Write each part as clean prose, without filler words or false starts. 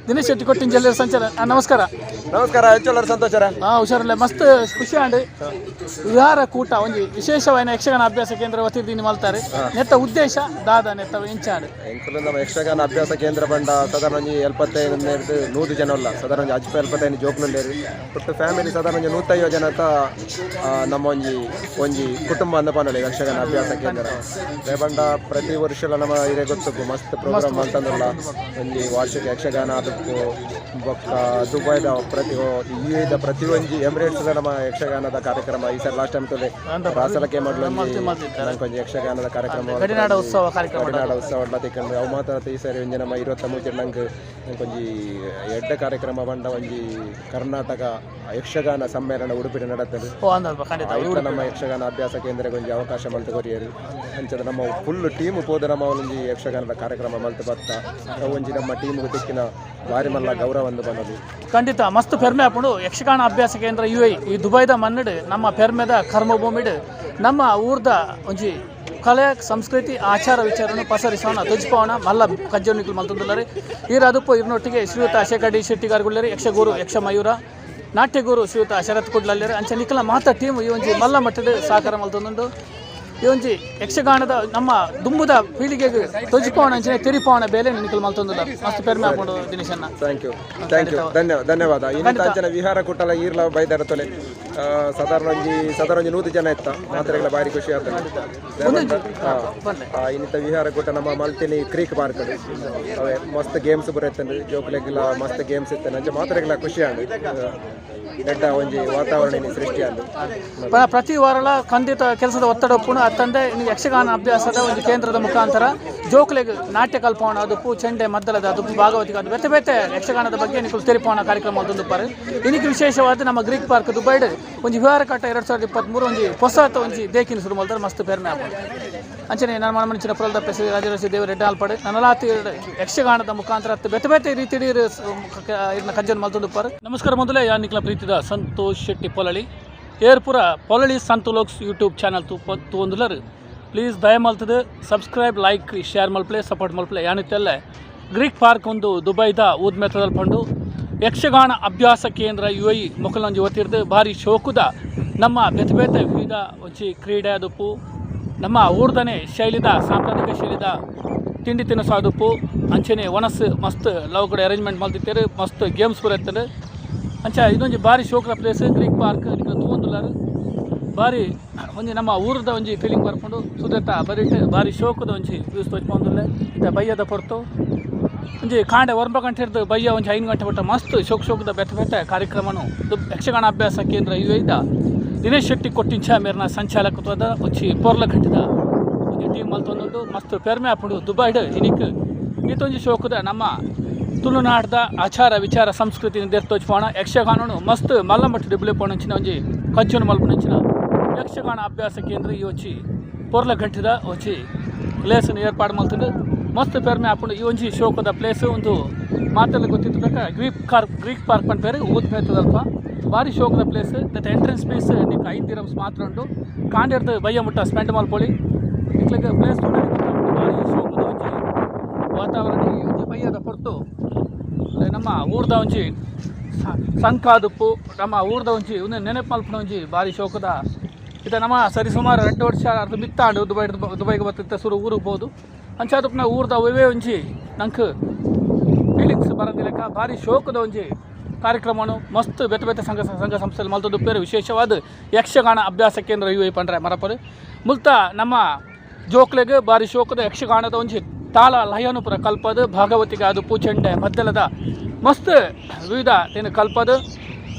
ದಿನೇಶ್ ಶೆಟ್ಟಿ ಕೊಟ್ಟಿಂಜಲ್ಲಿ ಸಂಚಾರ. ನಮಸ್ಕಾರ. ನಮಸ್ಕಾರ, ಹೆಚ್ಚು ಸಂತೋಷರ. ಹಾ, ಹುಷಾರಲ್ಲ. ಮಸ್ತ್ ಖುಷಿ ಆಂಡ್. ವಿಹಾರ ಕೂಟ ಒಂಜಿ ವಿಶೇಷವಾದ ಯಕ್ಷಗಾನ ಅಭ್ಯಾಸ ಕೇಂದ್ರ ವತಿಯಿಂದ ಮಲ್ತಾರೆ. ನೆತ್ತ ಉದ್ದೇಶ ದಾದ, ನೆತ್ತ ಇಂಚಾಂಡ್? ಎಂಕುಲು ನಮ್ಮ ಯಕ್ಷಗಾನ ಅಭ್ಯಾಸ ಕೇಂದ್ರ ಬಂಡ ಸಾಧಾರಣ ಒಂಜಿ 75 100 ಜನ ಉಲ್ಲ. ಸಾಧಾರಣ ಒಂಜಿ ಅಜ್ಪ 75 ಜೋಕ್ಲುಲ್ಲೇರು. ಒಟ್ಟು ಫ್ಯಾಮಿಲಿ ಸಾಧಾರಣ ಒಂಜಿ 150 ಜನತ. ನಮ್ಮ ಒಂಜಿ ಒಂಜಿ ಕುಟುಂಬ ಅಂದ ಪನೊಲಿ ಯಕ್ಷಗಾನ ಅಭ್ಯಾಸ ಕೇಂದ್ರ. ಬಂಡ ಪ್ರತಿ ವರ್ಷಲ ನಮ್ಮ ಇರೆ ಗೊತ್ತುಪ್ಪು, ಮಸ್ತ್ ಪ್ರೋಗ್ರಾಮ್ ಮಲ್ತಂದುಲ್ಲ. ಒಂಜಿ ವಾರ್ಷಿಕ ಯಕ್ಷಗಾನ ಅದಕ್ಕೂ ಬೊಕ್ಕ ದುಬೈದ ಪ್ರತಿ, ಯುಎದ ಪ್ರತಿ ಒಂಜಿ ಎಮಿರೇಟ್ಸ್ ನಮ್ಮ ಯಕ್ಷಗಾನದ ಕಾರ್ಯಕ್ರಮ. ಈ ಸಲ ಲಾಸ್ಟ್ ಟೈಮ್ ತುಲೆ ರಾಸಲಕ್ಕೆ ಮಾಡಲು ಒಂಜಿ ನಂಗೆ ಒಂಜಿ ಯಕ್ಷಗಾನದ ಕಾರ್ಯಕ್ರಮ. ಗಡಿನಾಡ ಉತ್ಸವ ಕಾರ್ಯಕ್ರಮ. ಗಡಿನಾಡ ಉತ್ಸವ ಎಲ್ಲ ತಿಕ್ಕಂಡು ಅವು ಮಾತ್ರ. ಈ ಸರಿ ಒಂಜಿ ನಮ್ಮ 23 ನಂಗೆ ಒಂಜಿ ಎಡ್ಡೆ ಕಾರ್ಯಕ್ರಮ ಬಂಡ ಒಂಜಿ ಕರ್ನಾಟಕ ಯಕ್ಷಗಾನ ಸಮ್ಮೇಳನ ಉಡುಪಿಡ್ ನಡತದೆ. ಓ, ಅಂದಲ್ಪ, ಖಂಡಿತ. ಐತ ನಮ್ಮ ಯಕ್ಷಗಾನ ಅಭ್ಯಾಸ ಕೇಂದ್ರಕ್ಕೆ ಒಂಜಿ ಅವಕಾಶ ಮಲ್ತು ಕೊರಿಯರು. ಅಂಚದ ನಮ್ಮ ಫುಲ್ ಟೀಮ್ ಪೋದ ನಮ್ಮ ಒಂಜಿ ಯಕ್ಷಗಾನದ ಕಾರ್ಯಕ್ರಮ ಮಲ್ತು ಬತ್ತ. ಅವು ಒಂಜಿ ನಮ್ಮ ಟೀಮ್ಗೆ ತಿಕ್ಕಿನ ಬಾರಿ ಮಲ್ಲ ಗೌರವ ಒಂದು ಬಂದದು. ಖಂಡಿತ, ಮಸ್ತ್ ಪೆರ್ಮೆ ಆಪುಂಡು. ಯಕ್ಷಗಾನ ಅಭ್ಯಾಸ ಕೇಂದ್ರ ಯುಎಇ ಈ ದುಬೈದ ಮಣ್ಣಡು, ನಮ್ಮ ಪೆರ್ಮೆದ ಕರ್ಮಭೂಮಿಡ್ ನಮ್ಮ ಊರ್ದ ಒಂಜಿ ಕಲೆ, ಸಂಸ್ಕೃತಿ, ಆಚಾರ ವಿಚಾರನು ಪಸರಿಸೋಣ, ತೊಜ್ಪಾವಣ ಮಲ್ಲ ಕಜ್ಜನಿಕಲು ಮಲ್ತೊಂದುಲ್ಲಾರೆ. ಈರ್ ಅದುಪ್ಪು ಇರ್ನೊಟ್ಟಿಗೆ ಶ್ರೀಯುತ ಶೇಖರ್ ಡಿ ಶೆಟ್ಟಿಗಾರ್ಗುಳ್ಳೇರಿ, ಯಕ್ಷಗುರು, ಯಕ್ಷ ಮಯೂರ, ನಾಟ್ಯಗುರು ಶ್ರೀಯುತ ಶರತ್ ಕುಡ್ಲಲ್ಲೇರು. ಅಂಚ ನಿಕಲ ಮಾತ ಟೀಮ್ ಈ ಒಂಜಿ ಮಲ್ಲ ಮಟ್ಟದ ಸಹಕಾರ ಮಲ್ತೊಂದುಂಡು. ಈ ಒಂಜಿ ಯಕ್ಷಗಾನದ ನಮ್ಮ ದುಂಬುದ ಪೀಳಿಗೆಗೆ ತೊಜಿಪಾವಣ ಅಂಚನೆ ತೆರಿಪಾವಣ ಬೇಲೆ ನಿಕಲ್ ಮಲ್ತೊಂದುಲ್ಲ. ಮಸ್ತ್ ಪೆರ್ಮೆ ಆಪುಂಡು ದಿನೇಶನ್ನ. Thank you, thank you, ಧನ್ಯವಾದ. ಇನ್ನಿತ ಅಂಚನ ವಿಹಾರ ಕುಟ್ಟಲ ಈರ್ಲ ಬೈದಾರ ತೊಲೆ. ಸಾಧಾರಣ ಒಂಜಿ 100 ಜನ ಇತ್ತ. ಮಾತ್ರೆಗಳ ಬಾರಿ ಖುಷಿ ಆಗ್ತದೆ. ಇನ್ನಿತ ವಿಹಾರ ಕೂಟ ನಮ್ಮ ಮಲ್ತಿನಿ ಕ್ರೀಕ್ ಪಾರ್ಕ್. ಅವೇ ಮಸ್ತ್ ಗೇಮ್ಸ್ ಬರುತ್ತೆ. ಜೋಕುಲೆಗ್ಲ ಮಸ್ತ್ ಗೇಮ್ಸ್ ಇತ್ತು. ಅಂಚ ಮಾತ್ರೆಗಳ ಖುಷಿ ಆಂಡ್. ದೊಡ್ಡ ಒಂಜಿ ವಾತಾವರಣ ಇನಿ ಸೃಷ್ಟಿ ಆಂಡ್. ಪ್ರತಿ ವಾರಲ ಖಂಡಿತ ಕೆಲಸದ ಒತ್ತಡ ಉಪ್ಪುನು ಅತ್ತಂದೆ ಇನ್ನು ಯಕ್ಷಗಾನ ಅಭ್ಯಾಸದ ಒಂದು ಕೇಂದ್ರದ ಮುಖಾಂತರ ಜೋಕುಲೆಗ್ ನಾಟ್ಯ ಕಲ್ಪವಣ ಅದಪ್ಪು, ಚೆಂಡೆ ಮದ್ದಲದ ಅದಪ್ಪು, ಭಾಗವತಿಗೆ ಅದು ಬೇತೆ ಬೇತೆ ಯಕ್ಷಗಾನದ ಬಗ್ಗೆ ನಿಕುಲು ತೆರಿಪವಣ ಕಾರ್ಯಕ್ರಮ ಮಲ್ತೊಂದುಪ್ಪಾರು. ಇನ್ನಿಕ್ ವಿಶೇಷವಾದ ನಮ್ಮ ಗ್ರೀಕ್ ಪಾರ್ಕ್ ದುಬೈಡ್ ಒಂಜಿ ವಿಹಾರ ಕಟ್ಟ 2023 ಒಂಜಿ ಹೊಸ ಒಂಜಿ ದೇಕಿನ ಶುರು ಮಲ್ತಾರೆ. ಮಸ್ತ್ ಪೆರ್ಮೆ ಆಪುಂಡು. ಅಂಚನೆ ನನ್ನ ಮನಮಂಚಿನ ಪುರಲ್ದ ಶ್ರೀ ರಾಜರಾಜ ದೇವರು ರೆಡ್ಡ ಆಲ್ಪಡೆ ನನಲಾತಿ ಯಕ್ಷಗಾನದ ಮುಖಾಂತರ ಅತ್ತು ಬೇತೆ ಬೇತೆ ರೀತಿಯ ಇದನ್ನ ಕಜ್ಜನ್ ಮಲ್ತೊಂದುಪ್ಪಾರು. ನಮಸ್ಕಾರ. ಮೊದಲೇ ಯಾನ್ ನಿಕ್ಲ ಪ್ರೀತಿದ ಸಂತೋಷ್ ಶೆಟ್ಟಿ ಪೊಲಳಿ. ಏರ್ಪುರ ಪೊಲಳಿ ಸಂತೋಲೋಕ್ಸ್ ಯೂಟ್ಯೂಬ್ ಚಾನಲ್ ತೂವೊಂದುಲ್ಲರು, ಪ್ಲೀಸ್ ದಯಮಲ್ತದ ಸಬ್ಸ್ಕ್ರೈಬ್, ಲೈಕ್, ಶೇರ್ ಮಲ್ಪಲೆ, ಸಪೋರ್ಟ್ ಮಲ್ಪಲೆ. ಯಾನಿತ್ತೆಲ್ಲ ಗ್ರೀಕ್ ಪಾರ್ಕ್ ಒಂದು ದುಬೈದ ಊದ್ಮೆತ್ತದಲ್ಲಿ ಪಂಡು ಯಕ್ಷಗಾನ ಅಭ್ಯಾಸ ಕೇಂದ್ರ ಯುಎಇ ಮೊಕಲೊಂಜಿ ಒತ್ತಿರ್ದು ಭಾರಿ ಶೋಕುದ ನಮ್ಮ ಬೇತೆ ಬೇತೆ ವಿವಿಧ ಒಂಜಿ ಕ್ರೀಡೆ ಅದುಪ್ಪು, ನಮ್ಮ ಊರ್ದನೆ ಶೈಲಿದ, ಸಾಂಪ್ರದಾಯಿಕ ಶೈಲಿದ ತಿಂಡಿ ತಿನಿಸು ಅದುಪ್ಪು, ಅಂಚನೆ ಒಣಸ್ ಮಸ್ತ್ ಲವ್ ಕಡೆ ಅರೇಂಜ್ಮೆಂಟ್ ಮಲ್ತಿತ್ತೇರು. ಮಸ್ತ್ ಗೇಮ್ಸ್ ಪೂರ ಇತ್ತಂಡು. ಅಂಚ ಇದೊಂಜಿ ಭಾರಿ ಶೋಕದ ಪ್ಲೇಸ್ ಗ್ರೀಕ್ ಪಾರ್ಕ್. ನಿಕುಲು ತೂವೊಂದುಲ್ಲಾರು. ಭಾರಿ ಒಂಜಿ ನಮ್ಮ ಊರದ ಒಂಜಿ ಫೀಲಿಂಗ್ ಬರ್ಪುಂಡು. ಸುದೆತ ಬರಿಟ್ ಭಾರಿ ಶೋಕದ ಒಂಜಿ ವ್ಯೂಸ್ ತೋಜ್ಪೊಂದುಲ್ಲೆ. ಇತ್ತೆ ಬಯ್ಯದ ಪೊರ್ತು. ಒಂಜಿ ಕಾಂಡೆ 9 ಗಂಟೆ ಹಿಡ್ದು ಬಯ್ಯ ಒಂಜಿ 5 ಗಂಟೆ ಮುಟ್ಟ ಮಸ್ತ್ ಶೋಕ್ ಶೋಕದ ಬೇತೆ ಬೇತೆ ಕಾರ್ಯಕ್ರಮನು ಯಕ್ಷಗಾನ ಅಭ್ಯಾಸ ಕೇಂದ್ರ ಯುಎಇದ ದಿನೇಶ್ ಶೆಟ್ಟಿ ಕೊಟ್ಟಿಂಚ ಮೇರ್ನ ಸಂಚಾಲಕತ್ವದ ಒಂಜಿ ಪೊರ್ಲ ಘಟ್ಟದ ಒಂಜಿ ಟೀಮ್ ಮಲ್ತೊಂದುಂಡು. ಮಸ್ತ್ ಪೆರ್ಮೆ ಆಪುಂಡು. ದುಬೈಡ್ ಇನಿಕ್ ಈತೊಂಜಿ ಶೋಕದ ನಮ್ಮ ತುಳುನಾಡ್ದ ಆಚಾರ ವಿಚಾರ ಸಂಸ್ಕೃತಿ ದೆರ್ತೋಜ್ಪೋಣ, ಯಕ್ಷಗಾನನು ಮಸ್ತ್ ಮಲ್ಲ ಮಟ್ಟ ಡಿಬ್ಲೆ ಪೋಣಂಚಿನ ಒಂಜಿ ಕಜ್ಜನು ಮಲ್ಪುನಂಚಿನ ಯಕ್ಷಗಾನ ಅಭ್ಯಾಸ ಕೇಂದ್ರ ಈ ಒಂಜಿ ಪೊರ್ಲ ಘಟ್ಟದ ಒಂಜಿ ಪ್ಲೇಸ್ನ ಏರ್ಪಾಡು ಮಲ್ತುಂಡು. ಮಸ್ತ್ ಪೆರ್ಮೆ ಆಪುಂಡು. ಈ ಒಂಜಿ ಶೋಕದ ಪ್ಲೇಸ್ ಒಂದು ಮಾತೆಲ್ಲ ಗೊತ್ತಿತ್ತು ಬೇಕಾ. Greek park ಪನ್ಪೇರು. ಊದ್ಮೇತದಲ್ಪ ಭಾರಿ ಶೋಕದ ಪ್ಲೇಸ್. ನೆತ್ತ ಎಂಟ್ರೆನ್ಸ್ ಫೀಸ್ ನಿಕ್ 5 ದಿರಮ್ಸ್ ಮಾತ್ರ ಉಂಡು. ಕಾಂಡೆರ್ದು ಬಯ್ಯ ಮುಟ್ಟ ಸ್ಪೆಂಡ್ ಮಲ್ಪೊಳಿ. ನಿಕ್ಲೆಗ್ ಪ್ಲೇಸ್ ತೂಂಡ ಭಾರಿ ಶೋಕದ ಒಂಜಿ ವಾತಾವರಣ. ಈ ಒಂಜಿ ಬಯ್ಯದ ಪೊರ್ತು ನಮ್ಮ ಊರ್ದ ಒಂಜಿ ಸಂಕಾದುಪ್ಪು, ನಮ್ಮ ಊರ್ದ ಒಂಜಿ ಒಂದು ನೆನಪು ಮಲ್ಪುನ ಒಂಜಿ ಭಾರಿ ಶೋಕದ. ಇದು ನಮ್ಮ ಸರಿ ಸುಮಾರು 2 ವರ್ಷ ಅರ್ಧ ಮಿತ್ತಾಂಡು ದುಬೈ ದುಬೈಗೆ ಬತ್ತಿತ್ತ ಸುರು ಊರಿಗೆ ಪೋದು. ಅಂಚಾದಪ್ಪನ ಊರ್ದ ಅವೇ ಒಂಜಿ ನಂಗೆ ಫೀಲಿಂಗ್ಸ್ ಬರಂದಿಲೆಕ್ಕ. ಭಾರಿ ಶೋಕದ ಒಂಜಿ ಕಾರ್ಯಕ್ರಮನು ಮಸ್ತ್ ಬೇತೆ ಬೇತೆ ಸಂಘ ಸಂಘ ಸಂಸ್ಥೆಯಲ್ಲಿ ಮಲ್ತೊಂದುಪ್ಪೇರು. ವಿಶೇಷವಾದ ಯಕ್ಷಗಾನ ಅಭ್ಯಾಸ ಕೇಂದ್ರ ಯುಎಇ ಪಂಡ್ರೆ ಮರಪರು. ಮುಲ್ತ ನಮ್ಮ ಜೋಕ್ಲೆಗ್ ಭಾರಿ ಶೋಕದ ಯಕ್ಷಗಾನದ ಒಂಜಿ ತಾಳ ಲಯನು ಪೂರ ಕಲ್ಪದು, ಭಾಗವತಿಗೆ ಅದು ಪೂಚೆಂಡೆ ಮದ್ದಲದ ಮಸ್ತ್ ವಿವಿಧ ಏನು ಕಲ್ಪದು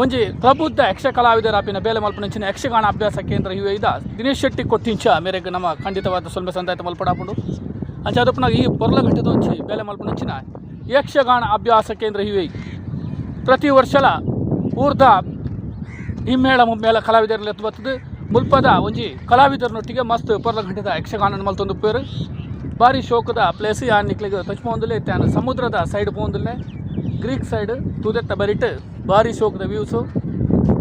ಒಂಜಿ ಪ್ರಬುದ್ಧ ಯಕ್ಷ ಕಲಾವಿದರಾಪಿನ ಬೇಲೆ ಮಲ್ಪುನಂಚಿನ ಯಕ್ಷಗಾನ ಅಭ್ಯಾಸ ಕೇಂದ್ರ ಯುಎಇದ ದಿನೇಶ್ ಶೆಟ್ಟಿ ಕೊಟ್ಟಿಂಚ ಮೇರೆಗೆ ನಮ್ಮ ಖಂಡಿತವಾದ ಸೊಲ್ಮೆ ಸಂದಾಯತ ಮಲ್ಪಡಾಪುಂಡು. ಅಂಚ ಅದಪ್ಪನ ಈ ಪೊರ್ಲಘಟ್ಟದ ಒಂಜಿ ಬೇಲೆ ಮಲ್ಪುನಂಚಿನ ಯಕ್ಷಗಾನ ಅಭ್ಯಾಸ ಕೇಂದ್ರ ಯುಎಇ ಪ್ರತಿ ವರ್ಷಲ ಊರ್ದ ಹಿಮ್ಮೇಳ ಮುಮ್ಮೇಳ ಕಲಾವಿದರಲ್ಲಿ ಎತ್ತು ಬರ್ತದೆ. ಮುಲ್ಪದ ಒಂಜಿ ಕಲಾವಿದರನೊಟ್ಟಿಗೆ ಮಸ್ತ್ ಪೊರ್ಲಘಟ್ಟದ ಯಕ್ಷಗಾನ ಮಲ್ತೊಂದು. ಭಾರಿ ಶೋಕದ ಪ್ಲೇಸ್. ಯಾನ್ ನಿಕ್ಲೆಗ್ ತೋಜ್ಪೊಂದುಲ್ಲೆ. ಇತ್ತೆ ಸಮುದ್ರದ ಸೈಡ್ ಪೋವೊಂದುಲ್ಲೆ. ಗ್ರೀಕ್ ಸೈಡ್ ತುದೆತ್ತ ಬರಿಟ್ ಭಾರಿ ಶೋಕದ ವ್ಯೂಸು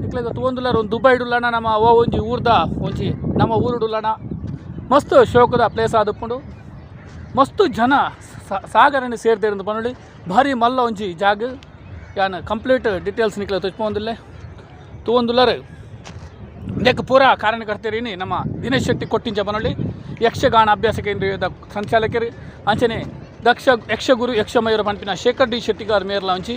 ನಿಕ್ಲೆಗ್ ತೂವೊಂದುಲ್ಲಾರ. ಒಂದು ದುಬೈಡ್ ಉಲ್ಲಣ, ನಮ್ಮ ಓ ಒಂಜಿ ಊರ್ದ ಒಂಜಿ ನಮ್ಮ ಊರುಡುಲ್ಲಣ ಮಸ್ತ್ ಶೋಕದ ಪ್ಲೇಸ್ ಆದುಪ್ಪುಂಡು. ಮಸ್ತ್ ಜನ. ಸಾಗರನ ಸೇರ್ದಿರಂದು ಪನೊಳಿ. ಭಾರಿ ಮಲ್ಲ ಒಂಜಿ ಜಾಗ. ಯಾನ್ ಕಂಪ್ಲೀಟ್ ಡೀಟೇಲ್ಸ್ ನಿಕ್ಲೆ ತೋಜ್ಪೊಂದುಲ್ಲೆ, ತೂವೊಂದುಲ್ಲರು. ನೆಕ್ ಪೂರ ಕಾರಣಕರ್ತೇರಿನಿ ನಮ್ಮ ದಿನೇಶ್ ಶೆಟ್ಟಿ ಕೊಟ್ಟಿಂಚ ಪನೊಳಿ, ಯಕ್ಷಗಾನ ಅಭ್ಯಾಸ ಕೇಂದ್ರದ ಸಂಚಾಲಕರು. ಅಂಚನೆ ದಕ್ಷ ಯಕ್ಷಗುರು ಯಕ್ಷಮಯೂರ ಪನ್ಪಿನ ಶೇಖರ್ ಡಿ ಶೆಟ್ಟಿಗಾರ್ ಮೇರ್ಲ ಒಂಜಿ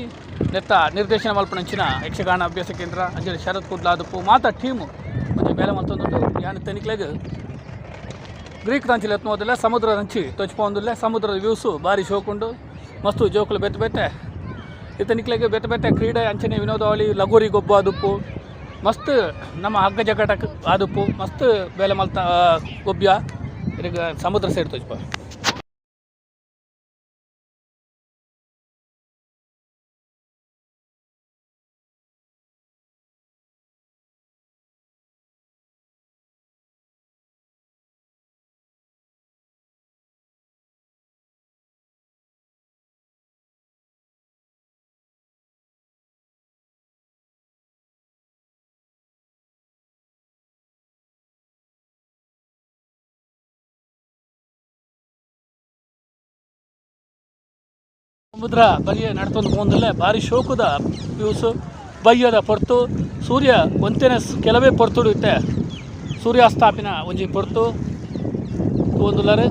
ನೆತ್ತ ನಿರ್ದೇಶನ ಮಲ್ಪನಂಚಿನ ಯಕ್ಷಗಾನ ಅಭ್ಯಾಸ ಕೇಂದ್ರ. ಅಂಚನೆ ಶರತ್ ಕುಡ್ಲಾದಪ್ಪು ಮಾತ ಟೀಮು ಒಂಜಿ ಬೇಲೆ ಮಲ್ತೊಂದುಂಡು. ಯಾನ್ ತನಿಕ್ಲೆಗ್ ಗ್ರೀಕ್ ದಂಚಿಲ್ ಎತ್ನೋದಿಲ್ಲ, ಸಮುದ್ರ ದಂಚಿ ತೊಚ್ಪೊಂದುಲ್ಲೆ. ಸಮುದ್ರದ ವ್ಯೂಸು ಬಾರಿ ಶೋಕುಂಡು. ಮಸ್ತು ಜೋಕುಲು ಬೇತೆ ಬೇತೆ ಇತ್ತೆ ನಿಕ್ಲೆಗ್ ಬೇತೆ ಬೇತೆ ಕ್ರೀಡೆ ಅಂಚನೆ ವಿನೋದಾವಳಿ, ಲಗೋರಿ ಗೊಬ್ಬು ಆದುಪ್ಪು, ಮಸ್ತ್ ನಮ್ಮ ಹಗ್ಗ ಜಗ್ಗಾಟಕ್ ಆದುಪ್ಪು, ಮಸ್ತ್ ಬೇಲೆ ಮಲ್ತ ಗೊಬ್ಬ್ಯ. ಇರೆಗ್ ಸಮುದ್ರ ಸೈಡ್ ತೋಜ್ಪ. ಸಮುದ್ರ ಬರಿಯ ನಡ್ತೊಂದು ಪೋಂದುಲ್ಲೆ. ಬಾರಿ ಶೋಕುದ ವ್ಯೂಸು. ಬಯ್ಯದ ಪೊರ್ತು, ಸೂರ್ಯ ಒಂತೆನೆ ಕೆಲವೇ ಪೊರ್ತುಡು ಇತ್ತೆ ಸೂರ್ಯಾಸ್ತಾಪಿನ ಒಂಜಿ ಪೊರ್ತು. ತೂವೊಂದುಲ್ಲರು.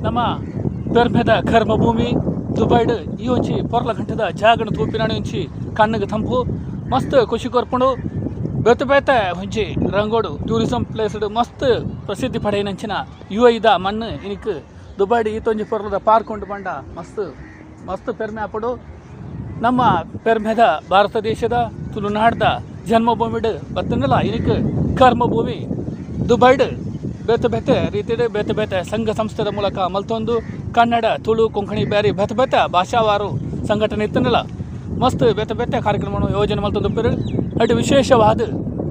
ನಮ್ಮ ಪೆರ್ಮೆದ ಕರ್ಮಭೂಮಿ ದುಬೈಡ್ ಈ ಒಂಜಿ ಪೊರ್ಲ ಗಂಟದ ಜಾಗನ ತೂಪಿನ ಒಂಜಿ ಕಣ್ಣಿಗೆ ತಂಪು, ಮಸ್ತ್ ಖುಷಿ ಕೊರ್ಪುಂಡು. ಬೇತೆ ಬೇತೆ ಒಂಜಿ ರಂಗೋಡು ಟೂರಿಸಂ ಪ್ಲೇಸ್ ಮಸ್ತ್ ಪ್ರಸಿದ್ಧಿ ಪಡೆಯಿನಂಚಿನ ಯುಎಇದ ಮಣ್ಣು ಇನಿಕ್ ದುಬೈಡ್ ಈತೊಂಜಿ ಪೊರ್ಲದ ಪಾರ್ಕ್ ಉಂಡು ಪಂಡ ಮಸ್ತ್ ಮಸ್ತ್ ಪೆರ್ಮೆ ಆಪುಂಡು. ನಮ್ಮ ಪೆರ್ಮೆದ ಭಾರತ ದೇಶದ ತುಳುನಾಡ್ದ ಜನ್ಮಭೂಮಿಡ್ ಬತ್ತಂಡಲ ಇನಿಕ್ ಕರ್ಮಭೂಮಿ ದುಬೈಡ್ ಬೇತೆ ಬೇತೆ ರೀತಿಡ್ ಬೇತೆ ಬೇತೆ ಸಂಘ ಸಂಸ್ಥೆದ ಮೂಲಕ ಮಲ್ತೊಂದು ಕನ್ನಡ, ತುಳು, ಕೊಂಕಣಿ, ಬ್ಯಾರಿ ಬೇತೆ ಬೇತೆ ಭಾಷಾವಾರು ಸಂಘಟನೆ ಇತ್ತಂಡಲ ಮಸ್ತ್ ಬೇತೆ ಬೇತೆ ಕಾರ್ಯಕ್ರಮವನ್ನು ಯೋಜನೆ ಮಲ್ತೊಂದು ಉಪ್ಪೆರ್. ಅಟ್ ವಿಶೇಷವಾದ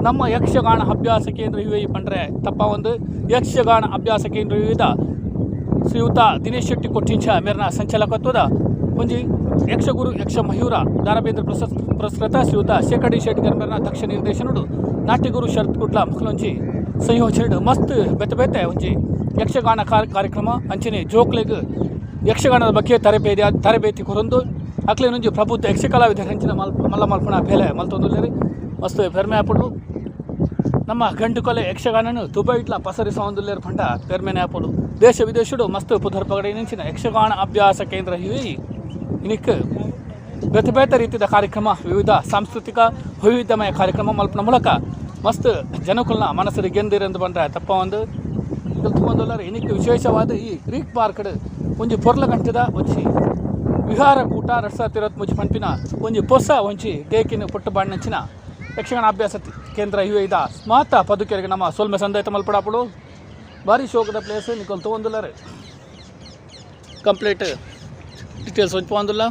ನಮ್ಮ ಯಕ್ಷಗಾನ ಅಭ್ಯಾಸ ಕೇಂದ್ರ ಯುಎಇ ಪಂಡ್ರೆ ತಪ್ಪ ಒಂದು ಯಕ್ಷಗಾನ ಅಭ್ಯಾಸ ಕೇಂದ್ರ ಯುಎಇದ ಶ್ರೀಯುತ ದಿನೇಶ್ ಶೆಟ್ಟಿ ಕೊಟ್ಟಿಂಚ ಮೇರ್ನ ಸಂಚಾಲಕತ್ವದ ಒಂಜಿ ಯಕ್ಷಗುರು ಯಕ್ಷ ಮಯೂರ ದಾರಬೇಂದ್ರ ಪುರಸ್ಕೃತ ಶ್ರೀಯುತ ಶೇಖರ್ ಡಿ ಶೆಟ್ಟಿಗರ್ ಮೇರ್ನ ದಕ್ಷ ನಿರ್ದೇಶನಡು, ನಾಟ್ಯಗುರು ಶರತ್ ಕುಡ್ಲ ಮುಖಲೊಂಜಿ ಸಂಯೋಜನೆಡು ಮಸ್ತ್ ಬೇತೆ ಬೇತೆ ಒಂಜಿ ಯಕ್ಷಗಾನ ಕಾರ್ಯಕ್ರಮ ಅಂಚನೆ ಜೋಕ್ಲೆಗ್ ಯಕ್ಷಗಾನದ ಬಗ್ಗೆ ತರಬೇತಿ ತರಬೇತಿ ಕೊರೊಂದು ಅಕ್ಲೆನೊಂಜಿ ಪ್ರಬುದ್ಧ ಯಕ್ಷ ಕಲಾವಿದರ ಅಂಚಿನ ಮಲ್ಲ ಮಲ್ಪುನ ಬೇಲೆ ಮಲ್ತೊಂದುಲ್ಲೆರ್. ಮಸ್ತ್ ಪೆರ್ಮೆ ಆಪುಂಡು. ನಮ್ಮ ಗಂಡು ಕೊಲೆ ಯಕ್ಷಗಾನನು ದುಬೈಟ್ಲ ಪಸರಿಸೊಂದುಲ್ಲೆರ್ ಪಂಡ ಪೆರ್ಮೆನೆ ಆಪುಂಡು. ದೇಶ ವಿದೇಶಡು ಮಸ್ತ್ ಪುದರ್ ಪಗಡೆ ಯಕ್ಷಗಾನ ಅಭ್ಯಾಸ ಕೇಂದ್ರ ಇವೆ. ಇನಿಕ್ ಬೇತೆ ಬೇತೆ ರೀತಿಯ ಕಾರ್ಯಕ್ರಮ, ವಿವಿಧ ಸಾಂಸ್ಕೃತಿಕ ವೈವಿಧ್ಯಮಯ ಕಾರ್ಯಕ್ರಮ ಮಲ್ಪುನ ಮೂಲಕ ಮಸ್ತ್ ಜನಕುಲ್ನ ಮನಸ್ಸು ಗೆಂದಿರೆಂದು ಪಂಡ್ರೆ ತಪ್ಪ ಒಂದು ತೂವೊಂದುಲ್ಲೆರ್. ಇನಿಕ್ ವಿಶೇಷವಾದ ಈ ಕ್ರೀಕ್ ಪಾರ್ಕ್ಡ್ ಒಂಜಿ ಪೊರ್ಲ ಗಂಟೆದ ಒಂಜಿ ವಿಹಾರ ಕೂಟ 2023 ಪನ್ಪಿನ ಒಂಜಿ ಪೊಸ ಒಂಜಿ ಟೇಕಿನ ಪುಟ್ಟ ಬಾಣ್ಣಂಚಿನ ಯಕ್ಷಗಾನ ಅಭ್ಯಾಸ ಕೇಂದ್ರ ಇವೆ ಇದ ಮಾತ ಪದುಕೆರಿಗೆ ನಮ್ಮ ಸೊಲ್ಮೆ ಸಂದಾಯ್ತ ಮಲ್ಪಡಾಪುಡು. ಭಾರಿ ಶೋಕದ ಪ್ಲೇಸ್. ನಿಕೊಲ್ ತೂವೊಂದುಲ್ಲೆರ್. ಕಂಪ್ಲೀಟ್ ಡೀಟೇಲ್ಸ್ ಒಂಜಿ ಪೋವೊಂದುಲ್ಲ.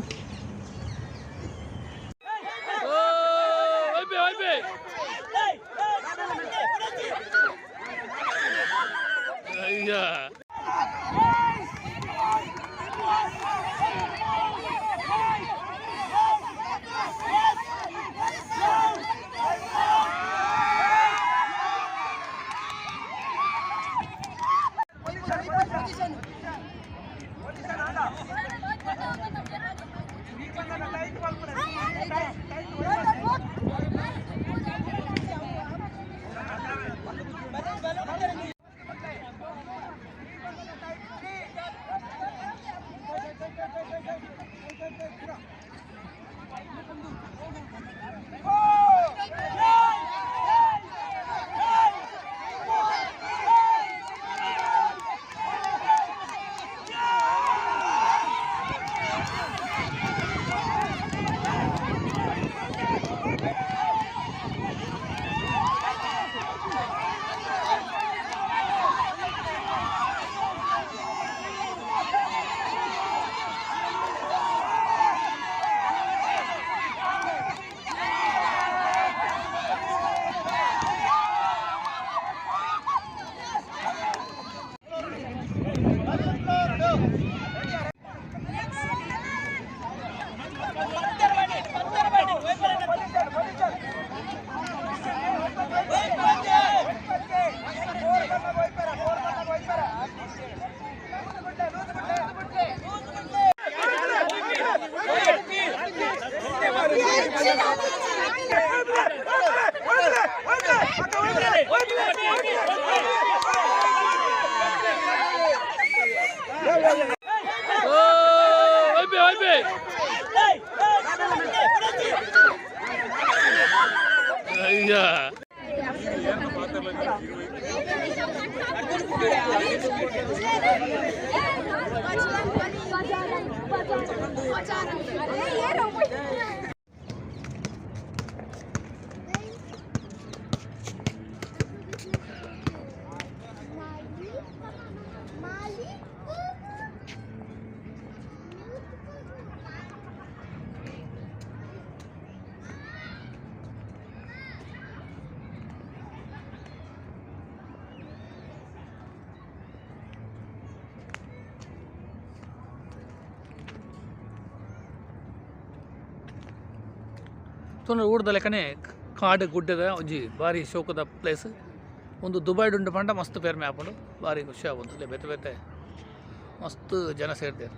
ತೂನ ಊರ್ದ ಲೆಕ್ಕನೆ ಕಾಡು ಗುಡ್ಡೆದ ಒಂಜಿ ಬಾರಿ ಶೋಕದ ಪ್ಲೇಸ್. ಒಂದು ದುಬೈಡ್ ಉಂಡು ಪಂಡ ಮಸ್ತ್ ಪೆರ್ಮೆ ಆಪುಂಡು, ಬಾರಿ ಖುಷಿ ಆಪುಂಡು. ಬೇತೆ ಬೇತೆ ಮಸ್ತ್ ಜನ ಸೇರ್ದೆರ್.